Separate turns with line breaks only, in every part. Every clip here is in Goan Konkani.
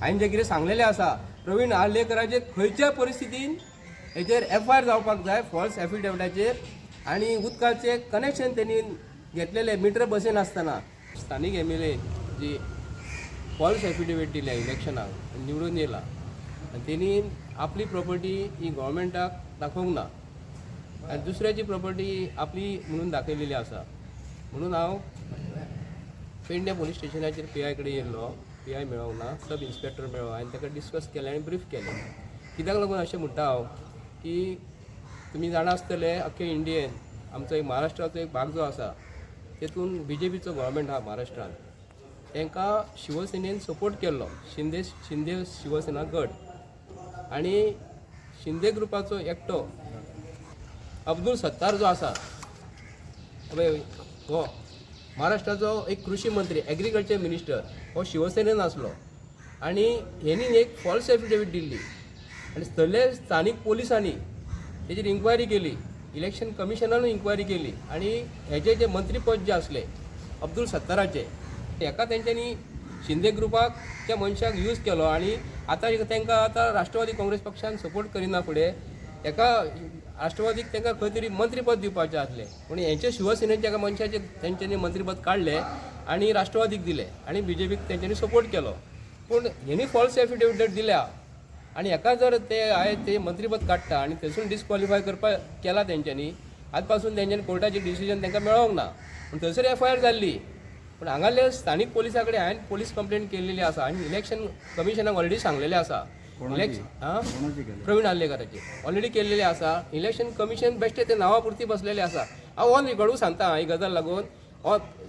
हांवें जें कितें सांगलेलें आसा प्रवीण आर्लेकराचेर खंयच्या परिस्थितीन हेचेर एफआयआर जावपाक जाय फॉल्स एफिडेविटाचेर आनी उदकाचें कनेक्शन तेणी घेतलेलें मिटर बसयनासतना. स्थानीक एमएलए जी फॉल्स एफिडेवीट दिल्या इलेक्शनाक निवडून येयला आनी तेणी आपली प्रॉपर्टी ही गव्हर्मेंटाक दाखोवंक ना आनी दुसऱ्याची प्रॉपर्टी आपली म्हणून दाखयलेली आसा. म्हणून हांव पेडणे पोलीस स्टेशनाचेर पीआय कडेन येयल्लो, पीआय मेळोंक ना, सब इन्स्पेक्टर मेळ्ळो आनी ताका डिस्कस केलें आनी ब्रीफ केलें. कित्याक लागून अशें म्हणटा हांव की तुमी जाणा आसतले अख्खे इंडियेन आमचो एक महाराष्ट्राचो एक भाग जो आसा तेतून बीजेपीचो गव्हर्मेंट आहा महाराष्ट्रान, तांकां शिवसेनेन सपोर्ट केल्लो, शिंदे शिंदे शिवसेना गट आनी शिंदे ग्रुपाचो एकटो अब्दुल सत्तार जो आसा पळय हो महाराष्ट्राचो एक कृषी मंत्री एग्रीकल्चर मिनिस्टर हो शिवसेनेन आसलो आनी हेणी एक फॉल्स एफिडेवीट दिल्ली आनी थंयले स्थानीक पोलिसांनी तेजेर इन्क्वायरी केली, इलेक्शन कमिशनानूय इन्क्वायरी केली आनी हेजे जे मंत्रीपद जे आसले अब्दुल सत्ताराचे हेका तेंच्यांनी शिंदे ग्रुपाक त्या मनशाक यूज केलो आनी आतां तांकां आतां राष्ट्रवादी काँग्रेस पक्षान सपोर्ट करिना फुडें हेका राष्ट्रवादीक तांकां खंय तरी मंत्रीपद दिवपाचें आसलें, पूण हेंचे शिवसेनेच्या एका मनशाचें तेंच्यांनी मंत्रीपद काडलें आनी राष्ट्रवादीक दिलें आनी बीजेपीक तेंच्यांनी सपोर्ट केलो. पूण हेणी फॉल्स एफिडेवीट दिल्या आनी हेका जर ते आयज ते मंत्रीपद काडटा आनी थंयसून डिस्क्वॉलिफाय करपाक केला तेंच्यांनी, आज पासून तेंच्यांनी कोर्टाचें डिसिजन तांकां मेळोंक ना, पूण थंयसर एफआयआर जाल्ली. पूण हांगासरले स्थानीक पोलिसा कडेन हांवें पोलीस कंप्लेन केल्लेली आसा आनी इलेक्शन कमिशनाक ऑलरेडी सांगलेलें आसा. प्रवीण आर्लेकराचे ऑलरेडी केल्लेले आसा. इलेक्शन कमिशन बेश्टे ते नांवा पुरती बसलेले आसा. हांव ऑन रिकॉर्डूय सांगता ही गजाल लागून,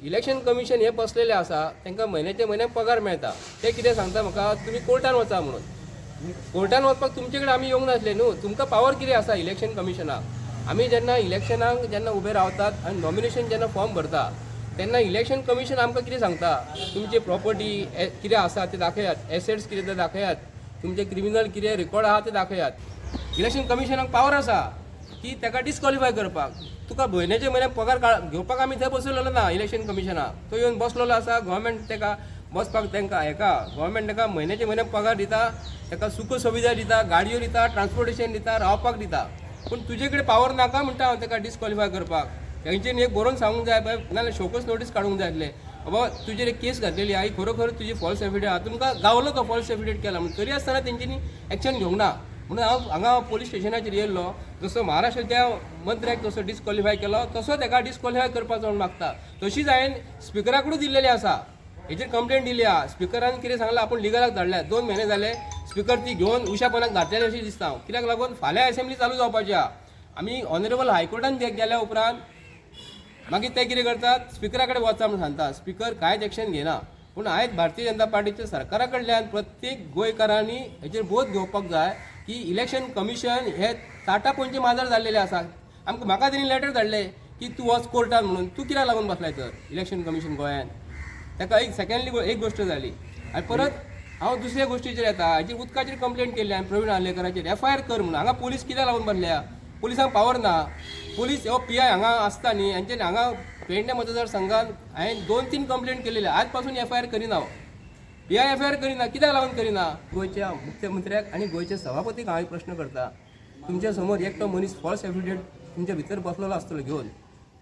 इलेक्शन कमिशन हे बसलेले आसा, तांकां म्हयन्याचे म्हयन्याक पगार मेळटा. ते कितें सांगता म्हाका, तुमी कोर्टान वचा म्हणून. कोर्टान वचपाक तुमचे कडेन आमी येवंक नासले न्हू, तुमकां पावर कितें आसा इलेक्शन कमिशनाक? आमी जेन्ना इलेक्शनाक जेन्ना उबे रावतात आनी नॉमिनेशन जेन्ना फॉर्म भरता तेन्ना इलेक्शन कमिशन आमकां कितें सांगता, तुमची प्रॉपर्टी कितें आसा ते दाखयात, एसेट्स कितें ते दाखयात, तुमचे क्रिमिनल कितें रिकॉर्ड आहा ते दाखयात. इलेक्शन कमिशनाक पावर आसा की ताका डिस्क्वॉलिफाय करपाक. तुका म्हयन्याचे म्हयन्याक पगार घेवपाक आमी थंय बसयलेलो ना इलेक्शन कमिशनाक, तो येवन बसलेलो आसा. गव्हर्मेंट ताका बसपाक तांकां हेका गव्हर्मेंट ताका म्हयन्याचे म्हयन्याक पगार दिता, ताका सुख सुविधा दिता, गाडयो दिता, ट्रान्सपोर्टेशन दिता, रावपाक दिता, पूण तुजे कडेन पावर नाका म्हणटा हांव ताका डिस्क्वॉलिफाय करपाक. तेंच्यांनी एक बरोवन सांगूंक जाय, नाजाल्यार शोकस नोटीस काडूंक जाय आसलें, बाबा तुजेर एक केस घातलेली आहा, ही खरोखर तुजी फॉल्स एफिडेवीट आहा, तुमकां गावलो तो फॉल्स एफिडेवीट केला म्हणून, तरी आसतना तेंच्यांनी एक्शन घेवंक ना. म्हणून हांव हांगा पोलीस स्टेशनाचेर येयल्लो, जसो महाराष्ट्राच्या मंत्र्याक जसो डिस्क्वॉलिफाय केलो तसो ताका डिस्क्वॉलिफाय करपाचो म्हूण मागता. तशीच हांवें स्पिकराकडूय दिल्लेली आसा, हेचेर कंप्लेन दिली आहा. स्पिकरान कितें सांगलां, आपूण लिगलाक धाडल्या, 2 म्हयने जाले स्पिकर ती घेवन उशापणाक धाडटले अशें दिसता हांव. कित्याक लागून फाल्यां एसेंब्ली चालू जावपाची आहा. आमी ऑनरेबल हायकोर्टान गेल्या उपरांत मागीर ते कितें करतात, स्पिकरा कडेन वचा म्हूण सांगता, स्पिकर कांयच एक्शन घेना. पूण आयज भारतीय जनता पार्टीच्या सरकारा कडल्यान प्रत्येक गोंयकारांनी हेचेर बोध घेवपाक जाय की इलेक्शन कमिशन हे ताटापोंचे माजर जाल्लेले आसा. आमकां म्हाका तेणी लेटर धाडले की तूं वच कोर्टान म्हणून, तूं कित्याक लागून बसलाय तर इलेक्शन कमिशन गोंयान? ताका एक सेकंडली एक गोश्ट जाली. आनी परत हांव दुसऱ्या गोश्टीचेर येता, हाचेर उदकाचेर कंप्लेन केल्ली हांवें प्रवीण आर्लेकराचेर, एफआयआर कर म्हणून. हांगा पोलीस कित्याक लागून बसल्या? पोलिसांक पावर ना. पोलीस हो पीआय हांगा आसता न्ही, हांच्यानी हांगा पेडणे मतदारसंघात हांवें 2-3 कंप्लेन केलेले, आज पासून एफआयआर करिना हांव. पीआय एफआयआर करिना, कित्याक लागून करिना? गोंयच्या मुख्यमंत्र्याक आनी गोंयच्या सभापतीक हांव एक प्रश्न करता, तुमच्या समोर एकटो मनीस फॉल्स एफिडेवीट तुमच्या भितर बसलेलो आसतलो घेवन.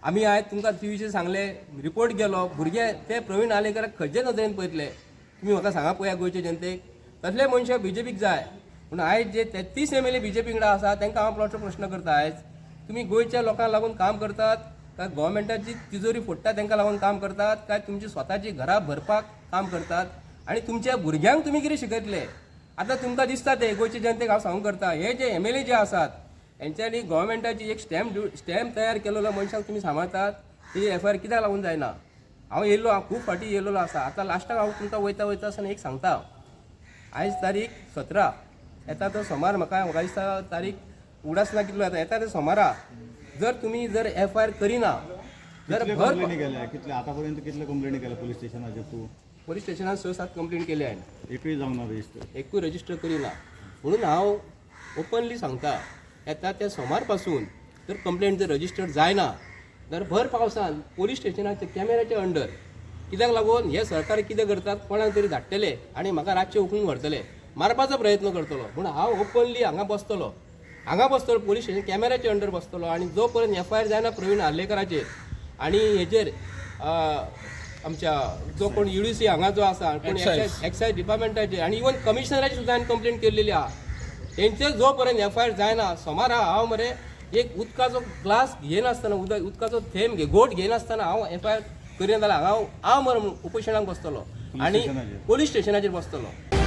आमी आयज तुमकां टिवीचेर सांगले, रिपोर्ट गेलो, भुरगे ते प्रवीण आर्लेकराक खंयचे नदरेन पळयतले तुमी म्हाका सांगा पळया गोंयचे जनतेक. तसले मनशां बीजेपीक जाय. पूण आयज जे 33 एमएलए बीजेपी कडेन आसा तांकां हांव प्रश्न करता, आयज तुमी गोंयच्या लोकांक लागून काम करतात काय गव्हर्मेंटाची तिजोरी फोडटा तांकां लागून काम करतात, काय तुमची स्वताची घरां भरपाक काम करतात? आनी तुमच्या भुरग्यांक तुमी कितें शिकयतले? आतां तुमकां दिसता ते गोंयचे जनतेक हांव सांगूंक करता, हे जे एमएलए जे आसात हेंच्यांनी गव्हर्मेंटाची एक स्टॅम्प तयार केलेलो मनशाक तुमी सांबाळतात, ती एफआयआर कित्याक लागून जायना? हांव येयल्लो, हांव खूब फावटी येयलेलो आसा. आतां लास्टाक हांव तुमकां वयता वयता आसतना एक सांगता, आयज तारीख 17 येता तो सोमार, म्हाका दिसता तारीख उडास ना कितलो येता, येता ते सोमारा जर तुमी जर एफआयआर करिना जर भर
कितले आतापर्यंत कितले कंप्लेनी केल्या पोलीस स्टेशनाचेर? तूं
पोलीस स्टेशनान 6-7 कंप्लेन केले हांवें,
एकूय जावंक ना रजिस्टर,
एकूय रजिस्टर करिना. म्हणून हांव ओपनली सांगता, येता त्या सोमार पासून जर कंप्लेन जर रजिस्टर जायना तर भर पावसान पोलीस स्टेशनाच्या कॅमेराच्या अंडर कित्याक लागून हे सरकार कितें करतात, कोणाक तरी धाडटले आनी म्हाका रातचे उखलून व्हरतले, मारपाचो प्रयत्न करतलो. पूण हांव ओपनली हांगा बसतलो, हांगा बसतलो, पोलीस स्टेशन कॅमेराचे अंडर बसतलो आनी जो पर्यंत एफआयआर जायना प्रवीण आर्लेकराचेर आनी हेजेर आमच्या जो कोण युडीसी हांगा जो आसा कोण एक्सायज डिपार्टमेंटाचेर आनी इवन कमिशनराची सुद्दां हांवें कंप्लेन केल्लेली आहा, तेंचेर जो पर्यंत एफआयआर जायना सोमारा हांव मरे एक उदकाचो ग्लास घेयनासतना, उदक उदकाचो थेंब घे घोट घेयनासतना हांव एफआयआर करिना जाल्यार हांव हांव मरे उपोशणाक बसतलो आनी
स्टेशनाचेर?
पोलीस स्टेशनाचेर बसतलो.